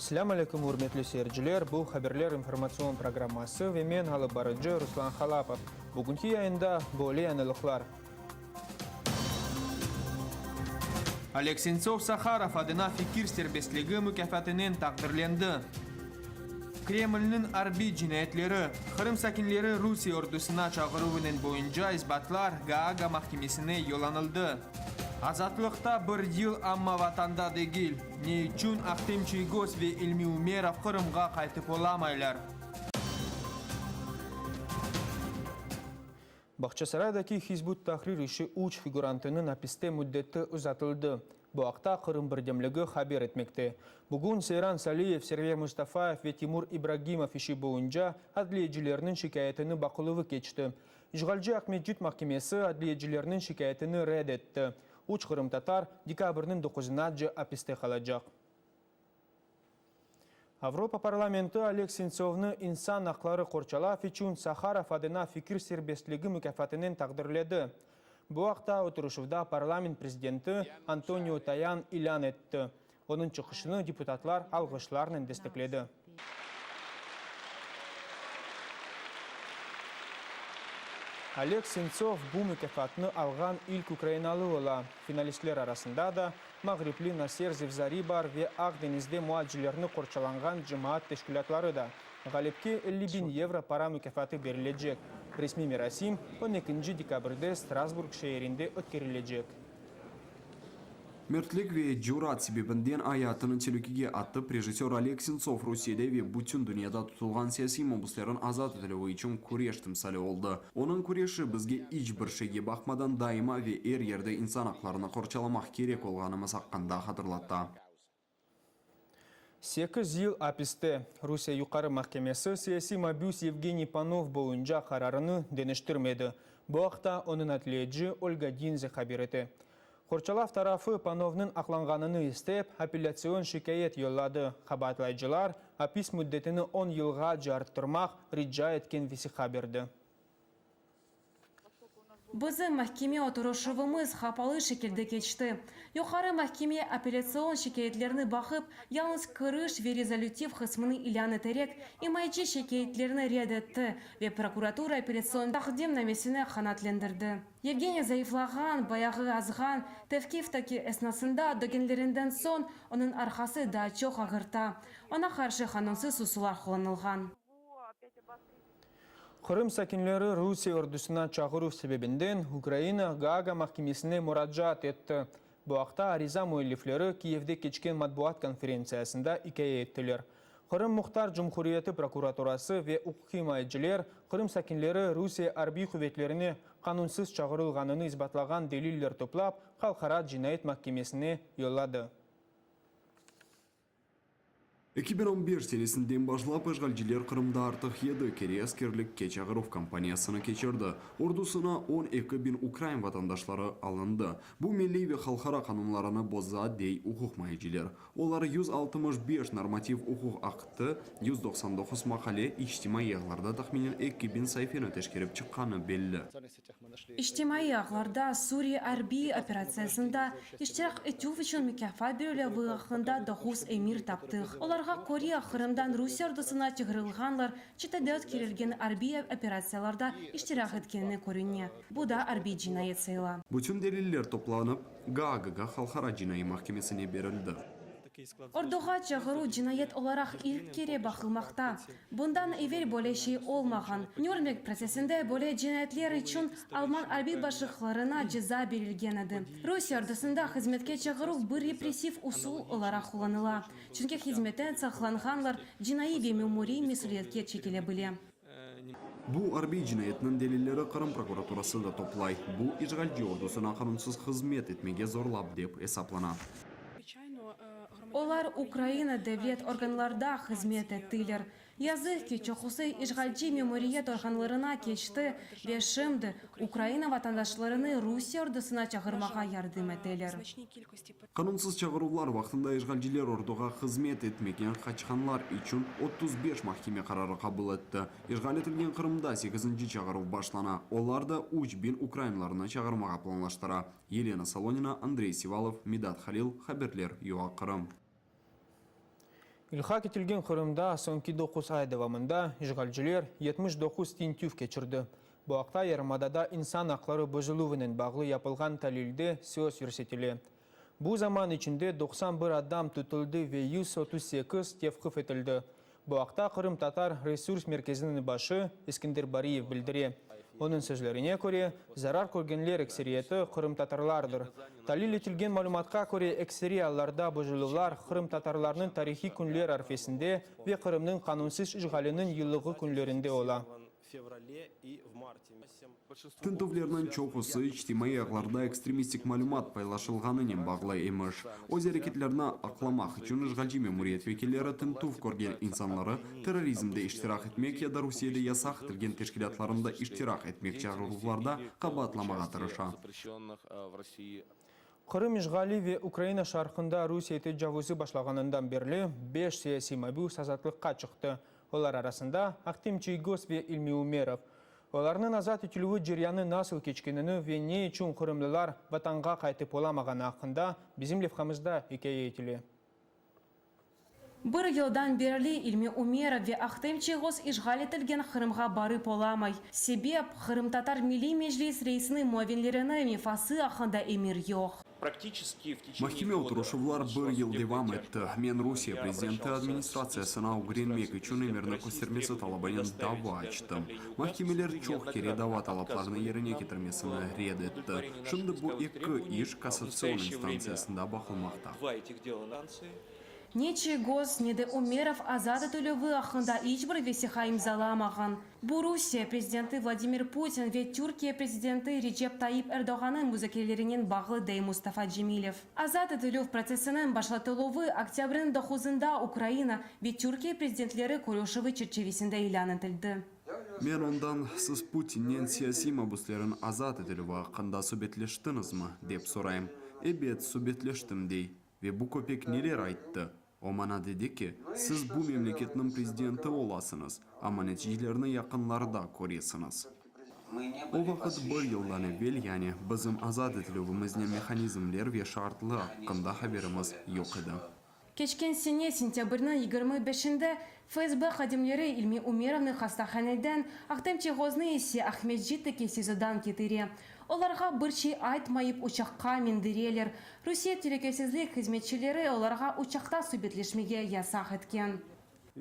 Selâm aleyküm, ürmetli seyirciler! Bu Haberler informatsion programması ve men, alıp barıcı Ruslan Halapov. Bugünki yayında böyle yañılıqlar. Oleg Sentsov Saharov adına fikir serbestligi mukâfatınen taqdirlendi. Kremlniñ arbiy cinayetleri, Qırım sakinleri Rusiye ordusına çağıruvınen boyunca isbatlar Gaaga mahkemesine yollanıldı. Azatlıqta bir yıl, amma vatanda degil. Ne içün Ahtem Çiygöz ve İlmi Ümerov Qırımğa qaytıp olamaylar? Bağçasaraydaki Hizb ut-Tahrir işi üç figurantınıñ apiste müddeti uzatıldı. Bu aqta Qırım birdemligi haber etmekte. Bugün Seyran Saliyev, Server Mustafayev ve Timur İbragimov işi boyunca adliyecilerniñ şikâyetini baqıluvı keçti. İşğalci Aqmescit mahkemesi adliyecilerniñ şikâyetini red etti. Üç qırımtatar dekabrniñ doquzınace apiste qalacaq. Avropa parlamenti Oleg Sentsovnı insan aqları qorçalav içün Saharov adına fikir serbestligi mukâfatınen taqdirledi. Bu aqta oturışuvda parlament prezidenti Antonio Tayan ilân etti. Onıñ çıqışını deputatlar alğışlarnen destekledi. Oleg Sentsov bu mukâfatnı alğan ilk ukrainalı ola. Finalistler arasında da Mağripli Naser Zivzari bar ve Aq deñizde muacilerni qorçalanğan cemaat teşkilâtları da. Ğalipke 50 biñ yevro para mukâfatı berilecek. Resmiy merasim on ekinci dekabrde Strasburg şeerinde ötkerilecek. Mertlik ve cürat sebebinden ayatını telükege atıp, rejissör Oleg Sentsov Rusiyede ve bütün dünyada tutulğan siyasiy mabüslerniñ azat etilüvi içün küreş timsali oldı. Onıñ küreşi bizge iç bir şeyge baqmadan daima ve er yerde insan aqlarını qorçalamaq kerek olğanımız aqqında hatırlata. Sekiz yıl apiste. Rusiye Yuqarı mahkemesi siyasiy mabüs Yevgeniy Panov boyunca qararını deñiştirmedi. Bu aqta onıñ adliyeci Olga Dinze haber ete. Qorçalav tarafı Panovnıñ aqlanğanını istep, apellâtsion şikâyet yolladı. Qabaatlayıcılar, apis müddetini on yılğace arttırmaq rica etken vesiqa berdi. Bizim mahkeme oturışuvımız qapalı şekilde keçti. Yuqarı mahkeme apellâtsion şikâyetlerni baqıp, yalnız kiriş ve rezolütiv qısmını ilân eterek, imayeci şikâyetlerni red etti ve prokuratura apellâtsion taqdimnamesini qanaatlendirdi. Yevgeniy zayıflağan, bayağı azğan, tevqiftaki esnasında dögenlerinden soñ onıñ arqası daa çoq ağırta. Oña qarşı qanunsız usullar qullanılğan. Qırım sakinleri Rusiye ordusına çağıruv sebebinden Ukraina Gaaga mahkemesine muracaat etti. Bu aqta ariza müellifleri Kiyevde keçken matbuat konferentsiyasında ikâye ettiler. Qırım Muhtar Cumhuriyeti prokuraturası ve uquqimayeciler Qırım sakinleri Rusiye arbiy quvetlerine qanunsız çağırılğanını isbatlağan deliller toplap, Halqara cinayet mahkemesine yolladı. 2015 senesinden başlap işğalciler Qırımda artıq yedi kere askerlikke çağıruv kampaniyasını keçirdi. Ordusına 12 biñ ukrain vatandaşları alındı. Bu milliy ve halqara qanunlarını boza, dey uquqmayıcıler. Olar 165 normativ uquq aktı, 199 maqale, içtimaiy ağlarda tahminen 2000 saifeni teşkerip çıqqanı belli. İçtimaiy ağlarda Suriye arbiy operatsiyasında iştirak etüv içün mukâfat berilüvi aqqında doquz emir taptıq. Olarğa köre, Qırımdan Rusiye ordusına çağırılğanlar çetelde ötkerilgen arbiy operatsiyalarda iştirak etkeni körüne. Bu da arbiy cinayet sayıla. Bütün deliller toplanıp, Gaagağa Halqara cinaiy mahkemesine berildi. Orduğa çağıruv cinayet olaraq ilk kere baqılmaqta. Bundan evel böyle şey olmağan. Nürnberg protsessinde böyle cinayetler içün alman arbiy başlıqlarına ceza berilgen edi. Rusiye ordusında hızmetke çağıruv bir repressiv usul olaraq qullanıla, çünki hizmetten saqlanğanlar cinaiy ve memuriy mesüliyetke çekile bile. Bu arbiy cinayetniñ delilleri Qırım prokuraturası da toplay. Bu, işğalci ordusına qanunsız hızmet etmege zorlap dep esaplana. Olar Ukraina devlet organlarda hızmet ettiler. Yazıq ki, çoqusı işğalci memuriyet organlarına keçti ve şimdi Ukraina vatandaşlarını Rusiye ordusına çağırmağa yardım eteler. Qanunsız çağıruvlar vaqtında işğalciler orduğa hızmet etmegen qaçqanlar içün 35 mahkeme qararı qabul etti. İşğal etilgen Qırımda sekizinci çağıruv başlana, olar da 3000 ukrainlarnı çağırmağa planlaştıra. Yelena Solonina, Andrey Sivalov, Midat Halil, haberler, UA Qırım. İlhaq etilgen Qırımda soñki doquz ay devamında işğalciler 79 tintüv keçirdi. Bu aqta yarımadada insan aqları bozuluvınen bağlı yapılğan talilde söz yürsetile. Bu zaman içinde 91 adam tutuldı ve 138 tevqif etildi. Bu aqta Qırımtatar resurs merkeziniñ başı Eskender Bariyev bildire. Onıñ sözlerine köre, zarar körgenler ekseriyeti qırımtatarlardır. Talil etilgen malümatqa köre, ekseriy allarda bozuluvlar qırımtatarlarnıñ tarihiy künler arfesinde ve Qırımnıñ qanunsız işğaliniñ yıllığı künlerinde ola. Tintüvlerniñ çoqusı içtimaiy ağlarda ekstremistik malümat paylaşılğanınen bağlı emiş. Öz areketlerini aqlamaq içün işğalci memuriyet vekilleri tintüv körgen insanları terrorizmde iştirak etmek ya da Rusiyede yasaq etilgen teşkilâtlarında iştirak etmek çağıruvlarda qabaatlamağa tırışa. Qırım işğali ve Ukraina şarqında Rusiye tecavuzı başlağanından berli beş siyasiy mabüs azatlıqqa çıqtı. Olar arasında Ahtem Çiygoz ve İlmi Umerov. Olarnıñ azat etilüvi ceryanı nasıl keçkenini ve ne içün qırımlılar Vatanğa qaytıp olamağanı aqqında bizim levhamızda ikâye etile. Bir yıldan berli İlmi Umerov ve Ahtem Çiygoz işğal etilgen Qırımğa barıp olamay. Sebep, Qırımtatar Milliy Meclis reisiniñ muavinlerini mefası aqqında emir yoq. Mahkeme oturışuvlar bir yıl devam etti. Men Rusiye prezidenti administratsiyasına ögrenmek içün emirni köstermesi talabınen dava açtım. Mahkemeler çoq kere dava talaplarını yerine ketirmesini red etti. Şimdi bu eki iş kassatsion instantsiyasında baqılmaqta. Ne Çiygoz, ne de Umerov azat etilüvi aqqında iç bir vesiqa imzalamağan. Bu Rusiye prezidenti Vladimir Putin ve Türkiye prezidenti Recep Tayyip Erdoğannıñ muzakerelerinen bağlı, dey Mustafa Cemilev. Azat etilüv protsessiniñ başlatıluvı oktâbrniñ doquzında Ukraina ve Türkiye prezidentleri körüşüvi çerçivesinde ilân etildi. Men ondan, Siz Putinnen siyasiy mabüslerniñ azat etilüvi aqqında subetleştiñizmi? dep sorayım. Ebet, subetleştim, dey. Ve bu köpek neler ayttı? O maña dedi ki, siz bu memleketniñ prezidenti olasıñız, amma neticelerni yaqınlarda köresiñiz. O vaqıt bir yıldan evel, yani bizim azat etilüvimiznen mehanizmler ve şartlı aqqında haberimiz yoq edi. Keçken sene sentâbrniñ 25-inde FSB hadimleri İlmi Umerovnı hastahaneden, Ahtem Çiygoznı ise Aqmescitteki SİZOdan ketire. Olarğa bir şey aytmayıp uçaqqa mindireler. Rusiye telükesizlik hızmetçileri olarğa uçaqta subetleşmege yasaq etken.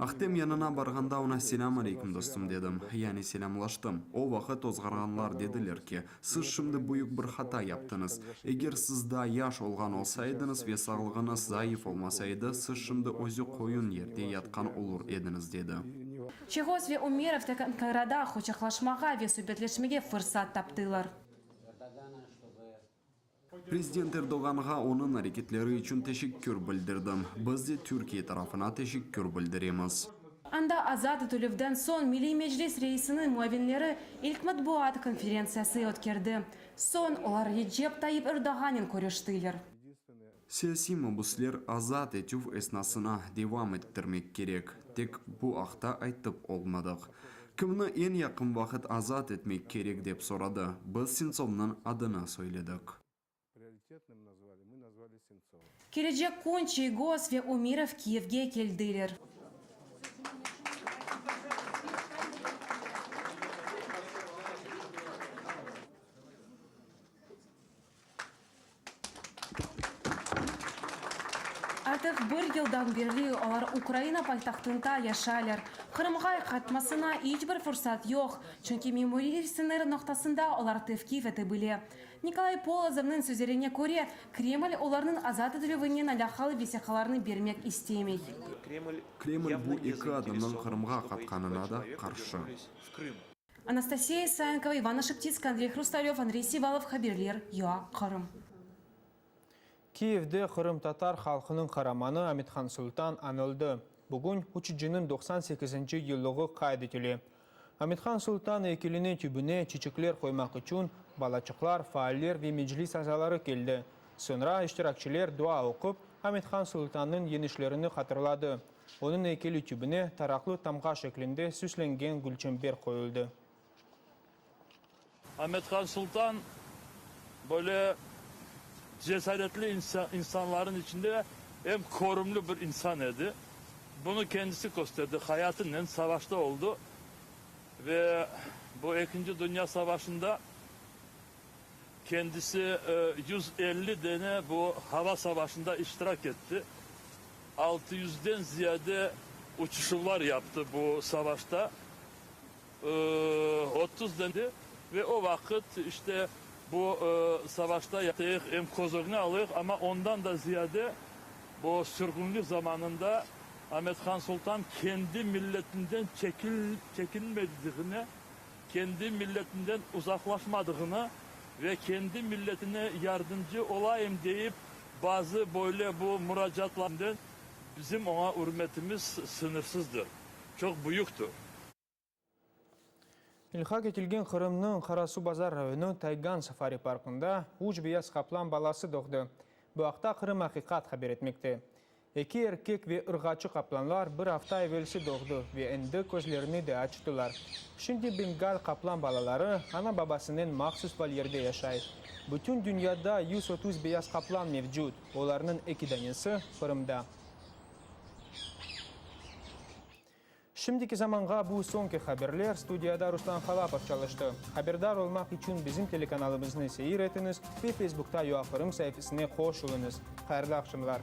Ahtem yanına barğanda oña selâm aleyküm dostum dedim, yani selâmlaştım. O vaqıt ozğarğanlar dediler ki, siz şimdi büyük bir hata yaptıñız. Eger siz daa yaş olğan olsa ediñiz ve sağlığıñız zayıf olmasa edi, siz şimdi özü qoyun yerde yatqan olur ediñiz, dedi. Çiygoz ve Umerov tek Ankarada quçaqlaşmağa ve subetleşmege fırsat taptılar. Prezident Erdoğanğa onıñ areketleri içün teşekkür bildirdim. Biz de Türkiye tarafına teşekkür bildiremiz. Anda azat etilüvden soñ Milliy Meclis reisiniñ muavinleri ilk matbuat konferentsiyası ötkerdi. Soñ olar Recep Tayyip Erdoğanen körüştiler. Siyasiy mabüsler azat etüv esnasına devam ettirmek kerek, tek bu aqta aytıp olmadıq. Kimni eñ yaqın vaqıt azat etmek kerek dep soradı, biz Sentsovnıñ adını söyledik. Kelecek kün Çiygoz ve Umerov Kiyevge keldiler. Artıq bir yıldan berli olar Ukraina paytahtında yaşaylar. Qırımğa qaytmasına iç bir fırsat yoq, çünki memuriy sıñır noqtasında olar tevqif ete bile. Nikolay Polozovnıñ sözlerine köre, Kreml olarnıñ azat etilüvinen alâqalı vesiqalarnı bermek istemey. Kreml bu eki adamnıñ Qırımğa qatqanına da qarşı. Anastasiya Isayenkova, İvanna Şeptitskaya, Andrey Hrustalöv, Andrey Sivalov, Haberler, UA, Qırım. Kiyevde qırımtatar halqınıñ qaramanı Amethan Sultan añıldı. Bugün uçucınıñ 98-nci yıllığı qayd etile. Amethan Sultan eykeline tübüne çiçekler qoymaq içün balaçıqlar, faaller ve Meclis azaları keldi. Soñra iştirakçiler dua oqup, Amethan Sultannıñ yeñişlerini hatırladı. Onıñ eykeli tübüne taraqlı tamğa şeklinde süslengen gülçember qoyuldı. Amethan Sultan böyle cesaretli insanların içinde eñ körümli bir insan edi. Bunı kendisi kösterdi, hayatınen savaşta oldı ve bu Ekinci Dünya Savaşında kendisi 150 dene bu hava savaşında iştirak etti. 600-den ziyade uçuşuvlar yaptı bu savaşta. 30 dene ve o vaqıt işte bu savaşta yaptıq, em köz ögüne alıyıq, amma ondan da ziyade bu sürgünlik zamanında Amet-Han Sultan kendi milletinden çekinmediğini, kendi milletinden uzaqlaşmadığını ve kendi milletine yardımcı olayım deyip bazı böyle bu muracaatlarından bizim oña ürmetimiz sıñırsızdır, çoq büyüktir. İlhaq etilgen Qırımnıñ Qarasuvbazar rayonı Taygan safari parkında üç beyaz qaplan balası doğdı. Bu aqta Qırım. Aqiqat haber etmekte. Eki erkek ve ırğaçı qaplanlar bir afta evelsi doğdı ve endi közlerini de açtılar. Şimdi bengal qaplan balaları ana-babasınen mahsus volyerde yaşay. Bütün dünyada 130 beyaz qaplan mevcut, olarnıñ eki danesi Qırımda. Şimdiki zamanğa bu soñki haberler, studiyada Ruslan Halapov çalıştı. Haberdar olmaq içün bizim telekanalımıznı seyir etiñiz ve Facebookta UAQırım saifesine qoşulıñız. Hayırlı aqşamlar!